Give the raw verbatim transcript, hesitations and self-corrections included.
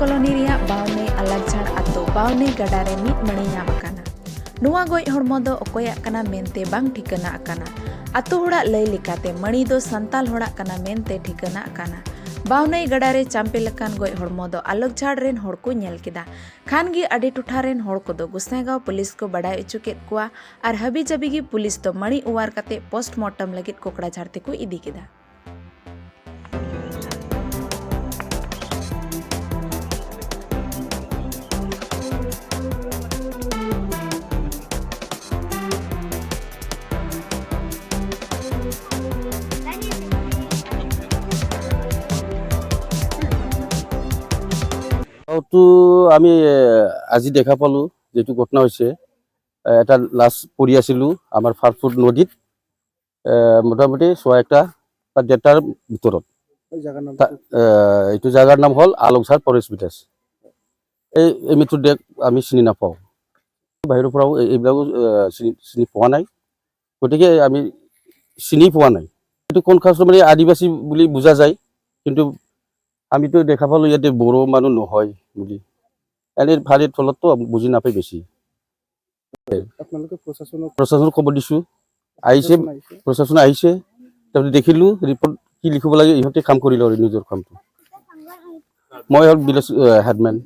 Colony ᱨᱮᱭᱟᱜ ᱵᱟᱣᱱᱟᱹᱭ ᱟᱞᱟᱜᱽᱡᱷᱟᱲ ᱟᱛᱳ ᱵᱟᱣᱱᱟᱹᱭ ᱜᱟᱰᱟ ᱨᱮ ᱢᱤᱫ ᱢᱟᱹᱲᱤ ᱧᱟᱢ ᱟᱠᱟᱱᱟ᱾ ᱱᱚᱣᱟ ᱜᱚᱡ ᱦᱚᱲᱢᱚ ᱫᱚ ᱚᱠᱚᱭᱟᱜ ᱠᱟᱱᱟ ᱢᱮᱱᱛᱮ ᱵᱟᱝ ᱴᱷᱤᱠᱟᱹᱱᱟ ᱟᱠᱟᱱᱟ᱾ ᱟᱛᱳ ᱦᱚᱲᱟᱜ ᱞᱟᱹᱭ ᱞᱮᱠᱟᱛᱮ ᱢᱟᱹᱲᱤ ᱫᱚ ᱥᱟᱱᱛᱟᱞ ᱦᱚᱲᱟᱜ ᱠᱟᱱᱟ ᱢᱮᱱᱛᱮ ᱴᱷᱤᱠᱟᱹᱱᱟ ᱟᱠᱟᱱᱟ᱾ ᱵᱟᱣᱱᱟᱹᱭ ᱜᱟᱰᱟ ᱨᱮ ᱪᱟᱢᱯᱮ ᱞᱮᱠᱟᱱ ᱜᱚᱡ ᱦᱚᱲᱢᱚ ᱫᱚ ᱟᱞᱚᱠᱡᱷᱟᱲ ᱨᱮᱱ ᱦᱚᱲ ᱠᱚ ᱧᱮᱞ ᱠᱮᱫᱟ᱾ ᱠᱷᱟᱱ ᱜᱮ ᱟᱹᱰᱤ ᱴᱚᱴᱷᱟ ᱨᱮᱱ ᱦᱚᱲ ᱠᱚᱫᱚ ᱜᱳᱥᱟᱭᱜᱟᱸᱣ ᱯᱩᱞᱤᱥ ᱠᱚ ᱵᱟᱰᱟᱭ ᱦᱚᱪᱚ ᱠᱮᱫ ᱠᱚᱣᱟ ᱟᱨ ᱦᱟᱹᱵᱤ ᱡᱟᱹᱵᱤ ᱜᱮ ᱯᱩᱞᱤᱥ ᱫᱚ ᱢᱟᱹᱲᱤ ᱚᱣᱟᱨ ᱠᱟᱛᱮ ᱯᱳᱥᱴᱢᱚᱨᱴᱚᱢ ᱞᱟᱹᱜᱤᱫ ᱠᱚᱠᱲᱟᱡᱷᱟᱲ ᱛᱮᱠᱚ ᱤᱫᱤ ᱠᱮᱫᱟ᱾ তো আমি এ, আজি দেখা পালো যিটো ঘটনা হৈছে। এ, এটা লাছ পৰি আছিলো আমাৰ ফাৰফুট নদীত, এ, মোটামুটি সোয়া একটা বা ডেৰটাৰ ভিতৰত। এই জাগাৰ নাম তা- কি? এ, এইটো জাগাৰ নাম হ'ল আলকঝাৰ ফৰেষ্ট ভিলেজ। এই এই মৃতদেহ আমি চিনি নাপাওঁ। বাহিৰৰ পৰাও এই- এইবিলাকো এ, চিনি চিনি পোৱা নাই। গতিকে আমি চিনি পোৱা নাই। এইটো কোন কাষ্টমাৰী আদিবাসী বুলি বুজা যায়, কিন্তু আমিতো দেখা পালো ইয়াতে বড়ো মানুহ নহয় বুলি। এনে ভালে থলততো বুজি নাপায় বেছি। আপোনালোকে প্ৰশাসনক প্ৰশাসনক খবৰ দিছো, আহিছে, প্ৰশাসন আহিছে? প্ৰশাসন আহিছে। তাৰপিছত দেখিলো ৰিপৰ্ট কি লিখিব লাগে, ইহঁতে কাম কৰিলে আৰু নিজৰ কামটো। মই হ'ল ভিলেজ এ, হেডমেন।